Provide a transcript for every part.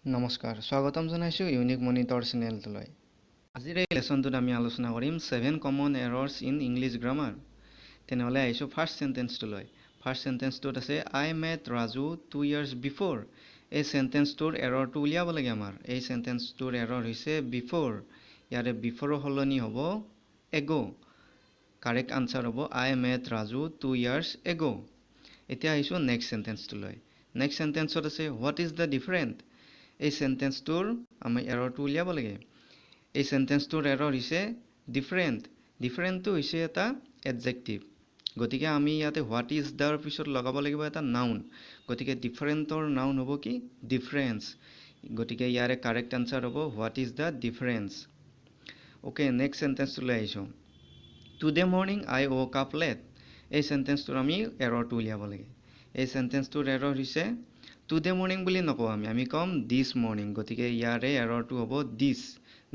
নমস্কাৰ, স্বাগতম জনাইছোঁ ইউনিক মনিটৰ চেনেলটোলৈ। আজিৰ এই লেচনটোত আমি আলোচনা কৰিম Seven common errors in English grammar। তেনেহ'লে আহিছোঁ ফাৰ্ষ্ট চেণ্টেন্সটোলৈ। ফাৰ্ষ্ট চেণ্টেন্সটোত আছে, "I met Raju 2 years before." এই চেণ্টেন্সটোৰ এৰৰটো উলিয়াব লাগে আমাৰ। এই চেণ্টেন্সটোৰ এৰৰ হৈছে বিফ'ৰ। ইয়াৰে বিফ'ৰৰ সলনি হ'ব এগ'। কাৰেক্ট আনচাৰ হ'ব, "I met Raju 2 years ago." এতিয়া আহিছোঁ নেক্সট চেণ্টেন্সটোলৈ। নেক্সট চেণ্টেন্সত আছে, "What is the different?" এই চেণ্টেন্সটোৰ আমি এৰৰটো উলিয়াব লাগে। এই চেণ্টেন্সটোৰ এৰৰ হৈছে ডিফাৰেণ্ট। ডিফাৰেণ্টটো হৈছে এটা এডজেক্টিভ। গতিকে আমি ইয়াতে what is দাৰ পিছত লগাব লাগিব এটা নাউন। গতিকে ডিফাৰেণ্টৰ নাউন হ'ব কি? ডিফাৰেঞ্চ। গতিকে ইয়াৰে কাৰেক্ট আনচাৰ হ'ব, "What is the difference?" Okay, next চেণ্টেন্সটোলৈ আহিছোঁ। "Today morning I woke up late." এই চেণ্টেন্সটোৰ আমি এৰৰটো উলিয়াব লাগে। এই চেণ্টেন্সটোৰ এৰৰ হৈছে, টুডে মৰ্ণিং বুলি নকওঁ আমি, আমি ক'ম দিছ মৰ্ণিং। গতিকে ইয়াৰে এৰৰটো হ'ব দিছ।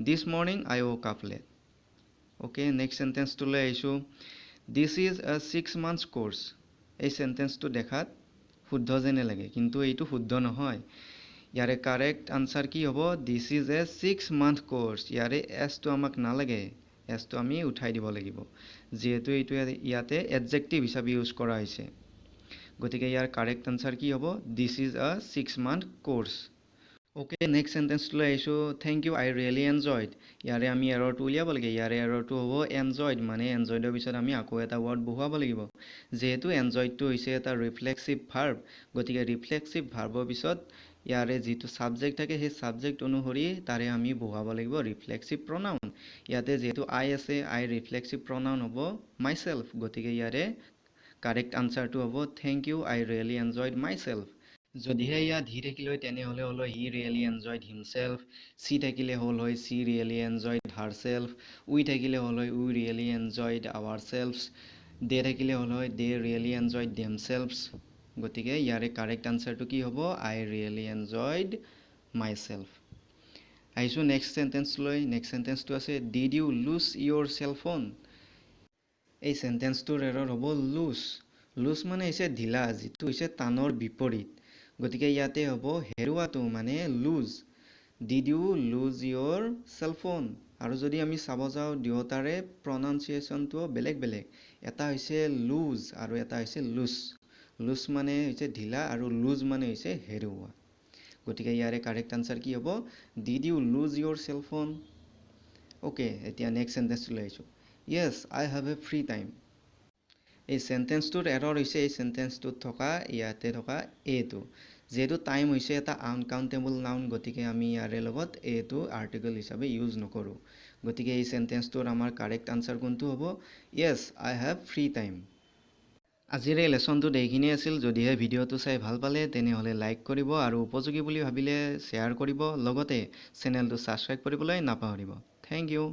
"This morning I woke up late." Okay, next চেণ্টেন্সটোলৈ আহিছোঁ। "This is a 6 months course." এই চেণ্টেন্সটো দেখাত শুদ্ধ যেনে লাগে, কিন্তু এইটো শুদ্ধ নহয়। ইয়াৰে কাৰেক্ট আনচাৰ কি হ'ব? "This is a 6 month course." ইয়াৰে এছটো আমাক নালাগে, এছটো আমি উঠাই দিব লাগিব, যিহেতু এইটো ইয়াতে এডজেক্টিভ হিচাপে ইউজ কৰা হৈছে। গতিকে ইয়াৰ কাৰেক্ট আনচাৰ কি হ'ব? "This is a 6 month course." Okay, next চেণ্টেন্সটোলৈ আহিছোঁ। "Thank you, I really enjoyed." ইয়াৰে আমি এৰৰটো উলিয়াব লাগে। ইয়াৰে এৰৰটো হ'ব এনজয়ড, মানে এনজয়ডৰ পিছত আমি আকৌ এটা ৱৰ্ড বহুৱাব লাগিব। যিহেতু এনজয়ডটো হৈছে এটা ৰিফ্লেক্সিভ ভাৰ্ব, গতিকে ৰিফ্লেক্সিভ ভাৰ্বৰ পিছত ইয়াৰে যিটো ছাবজেক্ট থাকে, সেই ছাবজেক্ট অনুসৰি তাৰে আমি বহুৱাব লাগিব ৰিফ্লেক্সিভ প্ৰনাউন। ইয়াতে যিহেতু আই আছে, আই ৰিফ্লেক্সিভ প্ৰনাউন হ'ব মাইছেল্ফ। গতিকে ইয়াৰে কাৰেক্ট আনচাৰটো হ'ব, "Thank you, I really enjoyed myself." যদিহে ইয়াত হি থাকিলে হয়, তেনেহ'লে হ'ল হয়, "He really enjoyed himself." C থাকিলে হ'ল হয়, "She really enjoyed herself." উই থাকিলে হ'ল হয়, "We really enjoyed ourselves." দে থাকিলে হ'ল হয়, "They really enjoyed themselves." গতিকে ইয়াৰে কাৰেক্ট আনচাৰটো কি হ'ব? "I really enjoyed myself." আহিছোঁ নেক্সট চেণ্টেন্সলৈ। নেক্সট চেণ্টেন্সটো আছে, "Did you lose your cell phone?" এই চেণ্টেন্সটোৰ এৰৰ হ'ব লুজ। লুজ মানে হৈছে ঢিলা, যিটো হৈছে টানৰ বিপৰীত। গতিকে ইয়াতে হ'ব হেৰুৱাটো, মানে lose. "Did you lose your cell phone?" আৰু যদি আমি চাব যাওঁ, দুয়োটাৰে প্ৰনাউন্সিয়েশ্যনটোও বেলেগ বেলেগ। এটা হৈছে লুজ আৰু এটা হৈছে লুজ। লুজ মানে হৈছে ঢিলা আৰু লুজ মানে হৈছে হেৰুওৱা। গতিকে ইয়াৰে কাৰেক্ট আনচাৰ কি হ'ব? "Did you lose your cell phone?" Okay, এতিয়া নেক্সট চেণ্টেন্সটোলৈ আহিছোঁ। "Yes, I have a free time." এই চেণ্টেন্সটোৰ এৰৰ হৈছে এই চেণ্টেন্সটোত থকা ইয়াতে থকা এটো। যিহেতু টাইম হৈছে এটা আনকাউণ্টেবল নাউন, গতিকে আমি ইয়াৰে লগত এটো আৰ্টিকল হিচাপে ইউজ নকৰোঁ। গতিকে এই চেণ্টেন্সটোৰ আমাৰ কাৰেক্ট আনচাৰ কোনটো হ'ব? "Yes, I have free time." আজিৰ এই লেচনটোত এইখিনিয়ে আছিল। যদিহে ভিডিঅ'টো চাই ভাল পালে, তেনেহ'লে লাইক কৰিব আৰু উপযোগী বুলি ভাবিলে শ্বেয়াৰ কৰিব। লগতে চেনেলটো ছাবস্ক্ৰাইব কৰিবলৈ নাপাহৰিব। Thank you.